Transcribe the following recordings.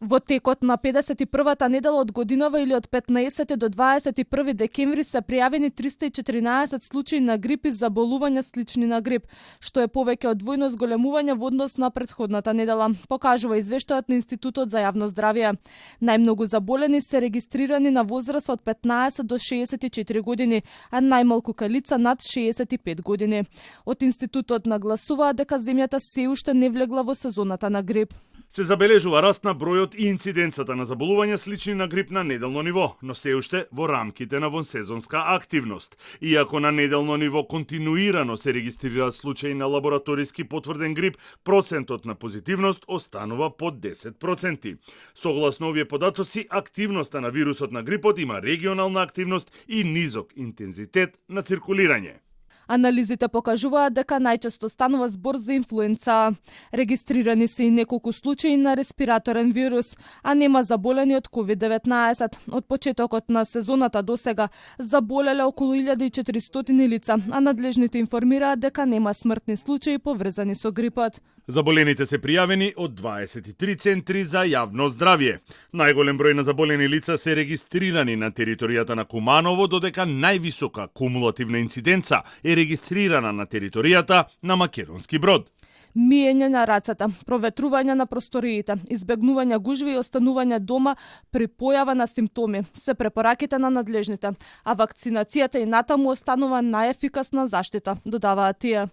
Во текот на 51-та недела од годинава или од 15 до 21 декември се пријавени 314 случаи на грип и заболувања слични на грип, што е повеќе од двојно зголемување во однос на претходната недела, покажува извештајот на Институтот за јавно здравје. Најмногу заболени се регистрирани на возраст од 15 до 64 години, а најмалку кај лица над 65 години. Од Институтот нагласуваат дека земјата сѐ уште не влегла во сезоната на грип. Се забележува раст на бројот и инциденцата на заболувања слични на грип на неделно ниво, но се уште во рамките на вонсезонска активност. Иако на неделно ниво континуирано се регистрираат случаи на лабораториски потврден грип, процентот на позитивност останува под 10%. Согласно овие податоци, активноста на вирусот на грипот има регионална активност и низок интензитет на циркулирање. Анализите покажуваат дека најчесто станува збор за инфлуенца. Регистрирани се и неколку случаи на респираторен вирус, а нема заболени од COVID-19. Од почетокот на сезоната досега заболеле околу 1400 лица, а надлежните информираат дека нема смртни случаи поврзани со грипот. Заболените се пријавени од 23 центри за јавно здравје. Најголем број на заболени лица се регистрирани на територијата на Куманово, додека највисока кумулативна инциденца е регистрирана на територијата на Македонски Брод. Миење на рацете, проветрување на просториите, избегнување гужви и останување дома при појава на симптоми се препораките на надлежните, а вакцинацијата и натаму останува најефикасна заштита, додаваат тие.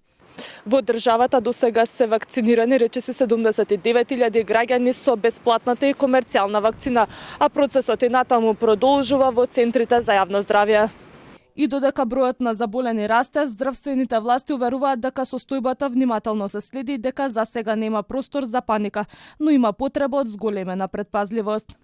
Во државата досега се вакцинирани речиси 79.000 граѓани со бесплатната и комерцијална вакцина, а процесот и натаму продолжува во центрите за јавно здравје. И додека бројот на заболени расте, здравствените власти уверуваат дека состојбата внимателно се следи и дека засега нема простор за паника, но има потреба од зголемена претпазливост.